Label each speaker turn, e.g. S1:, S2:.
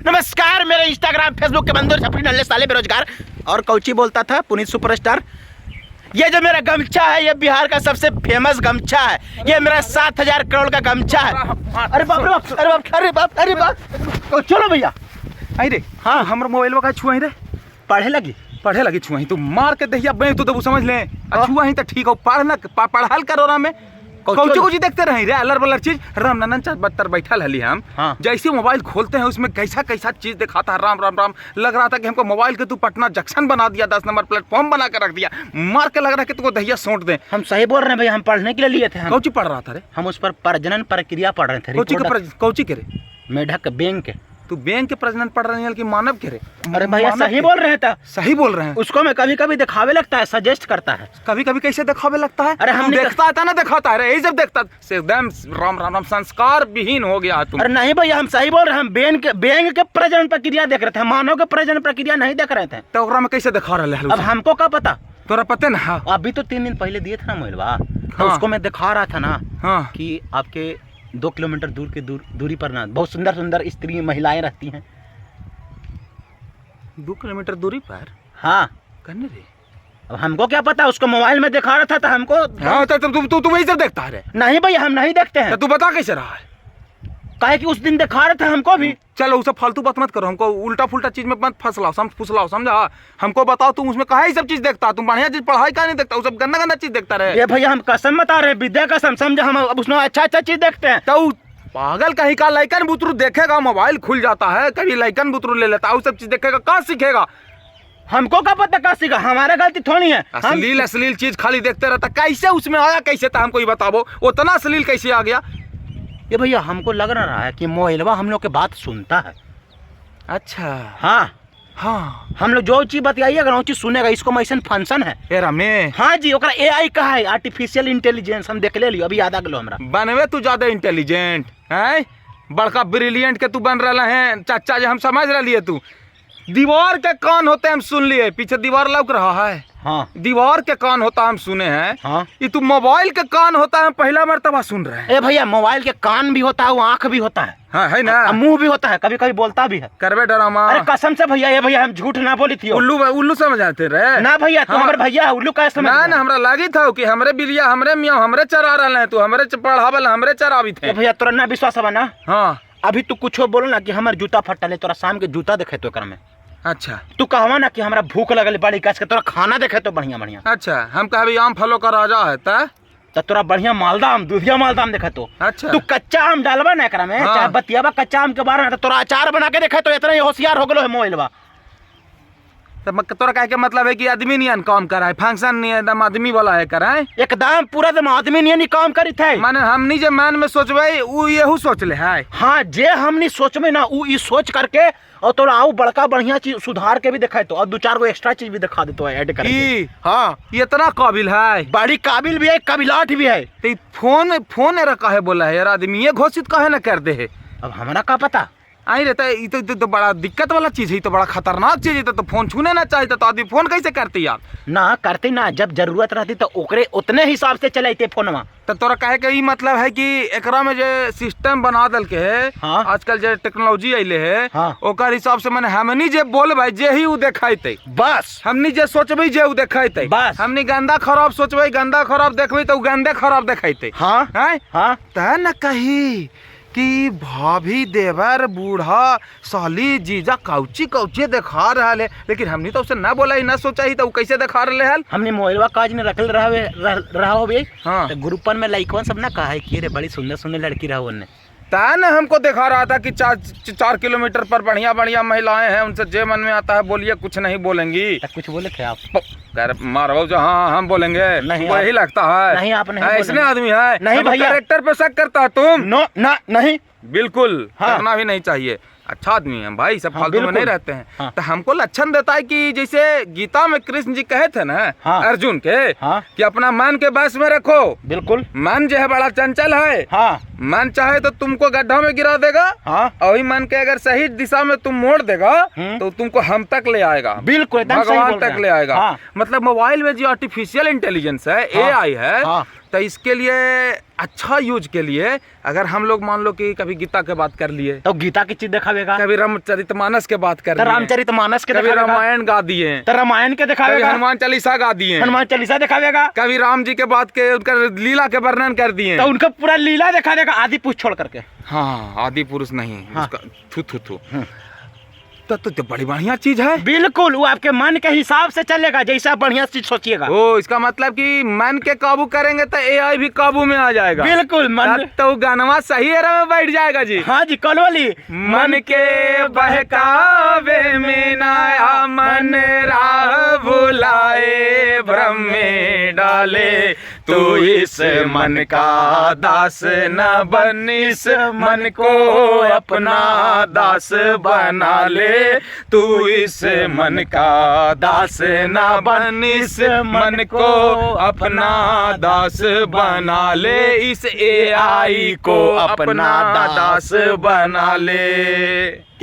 S1: नमस्कार मेरे Instagram Facebook के बंदर छपरी नल्ले साले बेरोजगार। और कौची बोलता था पुनीत सुपरस्टार। ये जो मेरा गमछा है ये बिहार का सबसे फेमस गमछा है, ये मेरा 7,000 करोड़ का गमछा है। अरे बाप रे बाप, अरे बाप, अरे बाप, अरे बाप, चलो भैया।
S2: आई रे।
S1: हाँ।
S2: हमर मोबाइल का छुआई रे।
S1: पढ़े लगी?
S2: पढ़े लगी छुआई तू मार के दहिया बे तो देबू समझ ले। आ छुआई तो ठीक हो, पढ़ ना पढ़ाल करो ना में कौची कौची देखते रही रे अलर बलर चीज। राम ननन चार बत्तर बैठल हली हम।
S1: हाँ।
S2: जैसे मोबाइल खोलते हैं उसमें कैसा कैसा चीज दिखाता है। राम राम राम, लग रहा था कि हमको मोबाइल के तू पटना जंक्शन बना दिया, 10 नंबर प्लेटफॉर्म बना के रख दिया। मार के लग रहा है कि तुमको दहिया सौंट दे।
S1: हम सही बोल रहे हैं भैया, हम पढ़ने के लिए लिए थे। हम
S2: कौची पढ़ रहा था रे?
S1: हम उस पर प्रजनन प्रक्रिया पढ़ रहे थे।
S2: कौची के कौची के रे?
S1: मेढक बैंक के।
S2: तू बैंक के प्रजनन पढ़ रहे हैं कि मानव के रे?
S1: अरे भैया सही बोल रहे थे।
S2: सही बोल रहे हैं।
S1: उसको मैं कभी कभी दिखावे लगता है, सजेस्ट करता है।
S2: कभी कभी कैसे दिखावे लगता है?
S1: अरे हम
S2: देखता है ना, दिखाता है यही सब देखता एकदम। राम राम राम, संस्कार विहीन हो गया तुम।
S1: अरे नहीं भैया हम सही बोल रहे हैं, हम बैंक के प्रजनन प्रक्रिया देख रहे थे, मानव के प्रजनन प्रक्रिया नहीं देख रहे थे।
S2: तो ओकरा में कैसे दिखा रहे है?
S1: अब हमको क्या पता?
S2: तोरा पते ना।
S1: अभी तो 3 दिन पहले दिए थे ना मोबाइलवा, तो उसको मैं दिखा रहा था ना कि आपके 2 किलोमीटर दूर के दूरी पर ना बहुत सुंदर सुंदर स्त्री महिलाएं रहती हैं।
S2: 2 किलोमीटर दूरी पर?
S1: हाँ।
S2: कन्ने रे?
S1: अब हमको क्या पता, उसको मोबाइल में दिखा रहा था तो हमको।
S2: हाँ तो तू तू वही सब देखता है?
S1: नहीं भैया हम नहीं देखते हैं।
S2: तो तू बता कैसे रहा है?
S1: काहे कि उस दिन दिखा रहे थे हमको भी।
S2: चलो वो सब फालतू बात मत करो, हमको उल्टा फुल्टा चीज में मत फसलाओ, फुसलाओ, समझा? हमको बताओ तुम उसमें काहे सब चीज देखता? तुम बढ़िया चीज पढ़ाई का नहीं देखता, वो सब गंदा गंदा चीज देखता रहे।
S1: ये भैया हम कसम बता रहे, विद्या कसम, समझा? हम अब उसमें अच्छा अच्छा चीज देखते हैं।
S2: तो पागल कहीं का लैकन बुतरू देखेगा, मोबाइल खुल जाता है, कभी लैकन बुतरू ले लेता है, वो सब चीज देखेगा, कहाँ सीखेगा?
S1: हमको क्या पता कहाँ सीखा, हमारा गलती थोड़ी है।
S2: अश्लील अश्लील चीज खाली देखते रहता। कैसे उसमें आया, कैसे था हमको ये बताओ, उतना अश्लील कैसे आ गया?
S1: ये भैया हमको लग रहा है कि मोबाइलवा हम लोग के बात सुनता है।
S2: अच्छा।
S1: हाँ
S2: हाँ,
S1: हम लोग जो चीज बतियाइएगा वो चीज सुनेगा। इसको ऐसा फंक्शन है।
S2: ए रमे।
S1: हाँ जी, ओकरा एआई कहा है, आर्टिफिशियल इंटेलिजेंस। हम देख ले लियो, अभी याद आ गलो हमरा।
S2: बनवे तू ज्यादा इंटेलिजेंट है, बड़का ब्रिलियंट के तू बन रहा है चाचा जी, हम समझ रही है। तू दीवार के कान होते हम सुन लिए, पीछे दीवार लौक रहा है।
S1: हाँ
S2: दीवार के कान होता हम सुने हैं।
S1: हाँ
S2: ये तू मोबाइल के कान होता है, पहला मरतबा सुन रहे हैं।
S1: ए भैया मोबाइल के कान भी होता है, वो आँख भी होता है।
S2: हाँ है ना,
S1: मुंह भी होता है, कभी कभी बोलता भी है।
S2: करबे डरामा।
S1: अरे कसम से भैया, ये भैया हम झूठ ना बोली थी।
S2: उल्लू उल्लू समझ आते रहे
S1: ना भैया, तू हमारे भैया उल्लू का समझ
S2: ना ना, हमरा लगी था कि हमरे बिलिया हमरे मियाँ हमरे चरा रहे हैं, तू हमरे पढ़ावल हमरे चरावी थे।
S1: भैया तोरा ना विश्वास है ना?
S2: हाँ
S1: अभी तू कुछ बोलो ना कि हमारे जूता फटल है, तोरा शाम के जूता देखे तो एकरा में।
S2: अच्छा
S1: तू कहवा ना कि हमरा भूख लगल बड़ी कस के, तोरा खाना देखे तो बढ़िया बढ़िया।
S2: अच्छा हम कहबे आम फलों का राजा है
S1: त तोरा बढ़िया मालदा आम, दुधिया मालदा आम देखे तो।
S2: अच्छा
S1: तू कच्चा आम डालबा ना एकरा में।
S2: हाँ।
S1: चाहे बतियाबा कच्चा आम के बारे में, तो तोरा अचार बना के देखे तो। इतना ही होशियार हो गेलो है मोबाइलवा।
S2: तो तोरा कहे के मतलब है कि आदमी नहीं काम करा है, फंक्शन नहीं एकदम आदमी वाला है कराए,
S1: एकदम पूरा एकदम आदमी नहीं काम करी थे।
S2: माने हमनी जे मन में सोचबे उ यहू सोच ले है।
S1: हाँ जे हमनी सोचबे ना उ ई सोच करके और तोरा आउ बड़का बढ़िया चीज सुधार के भी दिखाए तो, और 2-4 गो एक्स्ट्रा चीज भी दिखा देतो है ऐड करके। हाँ
S2: इतना काबिल है,
S1: बड़ी काबिल भी है, काबिलाट भी है।
S2: तो फोन फोन एरा काहे बोला है यार, आदमी ये घोषित काहे ना कर दे है?
S1: अब हमरा का पता।
S2: आई रहता है, ये तो बड़ा दिक्कत वाला चीज है, तो बड़ा खतरनाक चीज है, तो फोन छूने ना चाहिए, तो आदमी फोन कैसे करती यार?
S1: ना करते ना, जब जरूरत रहती तो ओकरे उतने हिसाब से चलाते फोनवा।
S2: तो तोरा कहे के ई मतलब है कि एकरा में जे सिस्टम बना दल के है।
S1: हाँ।
S2: आजकल जे टेक्नोलॉजी अइले है।
S1: हाँ।
S2: ओकर हिसाब से माने हमनी जे बोलबै जे ही उ देखाइते,
S1: बस
S2: हमनी जे सोचबै जे उ देखाइते,
S1: बस।
S2: हमनी गंदा खराब सोचबै गंदा खराब देखबै तो उ गंदे खराब देखाइते।
S1: हाँ
S2: हैं?
S1: हाँ
S2: त न कही कि भाभी देवर बूढ़ा साली जीजा कौची कौची दिखा रहा है, लेकिन हमनी तो उसे ना बोला ही ना सोचा ही तो कैसे दिखा रहे है।
S1: हमने मोबाइलवा काज में रखल रहा हो।
S2: हाँ।
S1: तो ग्रुपन में लइकवन सब ना कहा है कि रे बड़ी सुंदर सुंदर लड़की रहो ने।
S2: ता ना हमको दिखा रहा था कि 4 किलोमीटर पर बढ़िया बढ़िया महिलाएं हैं, उनसे जे मन में आता है बोलिए, कुछ नहीं बोलेंगी।
S1: तो कुछ बोले थे आप?
S2: मारवा जो हाँ हम बोलेंगे
S1: नहीं,
S2: वही लगता है।
S1: नहीं आप नहीं
S2: ऐसने आदमी है
S1: नहीं भैया,
S2: कैरेक्टर पे शक करता है तुम।
S1: नो ना नहीं,
S2: बिल्कुल।
S1: हाँ।
S2: करना भी नहीं चाहिए। अच्छा आदमी है भाई, सब
S1: हाँ,
S2: फालतू में नहीं
S1: बिल्कुल।
S2: रहते हैं।
S1: हाँ।
S2: तो हमको लक्षण देता है कि जैसे गीता में कृष्ण जी कहे थे ना
S1: हाँ।
S2: अर्जुन के
S1: हाँ।
S2: कि अपना मन के बस में रखो।
S1: बिल्कुल।
S2: मन जो है बड़ा चंचल है।
S1: हाँ।
S2: मन चाहे तो तुमको गड्ढा में गिरा देगा।
S1: हाँ।
S2: और वही मन के अगर सही दिशा में तुम मोड़ देगा तो तुमको हम तक ले आएगा,
S1: बिल्कुल एकदम सही
S2: भगवान
S1: बोल रहे
S2: तक
S1: हैं।
S2: ले आएगा।
S1: हाँ।
S2: मतलब मोबाइल में जो आर्टिफिशियल इंटेलिजेंस है,
S1: हाँ,
S2: एआई है,
S1: हाँ।
S2: तो इसके लिए अच्छा यूज के लिए अगर हम लोग मान लो कि कभी गीता के बात कर लिए,
S1: तो गीता की चीज दिखावेगा,
S2: कभी रामचरितमानस के बात कर
S1: तो
S2: लिए,
S1: रामचरितमानस के
S2: कभी
S1: दिखावेगा,
S2: रामायण गा दिए,
S1: तो रामायण के
S2: कभी
S1: दिखावेगा,
S2: हनुमान चालीसा गा दिए,
S1: हनुमान चालीसा दिखावेगा,
S2: कभी राम जी के बात के उनका लीला के वर्णन कर दिए,
S1: तो उनका पूरा लीला दिखा देगा आदि पुरुष छोड़ करके।
S2: हाँ, आदि पुरुष नहीं,
S1: हाँ।
S2: उसका थू थू थू। तो बड़ी बढ़िया चीज है।
S1: बिल्कुल, वो आपके मन के हिसाब से चलेगा, जैसा बढ़िया चीज सोचिएगा।
S2: ओ, इसका मतलब कि मन के काबू करेंगे तो एआई भी काबू में आ जाएगा।
S1: बिल्कुल, मन
S2: तो गानवा सही era में बैठ जाएगा जी।
S1: हाँ जी, कल वाली
S2: मन के बहकावे में नाया, मन राह भुलाए, भ्रम में डाले, तू इस मन का दास न बन, इस मन को अपना दास बना ले, तू इस मन का दास न बन, इस मन को अपना दास बना ले, इस एआई को अपना दास बना ले।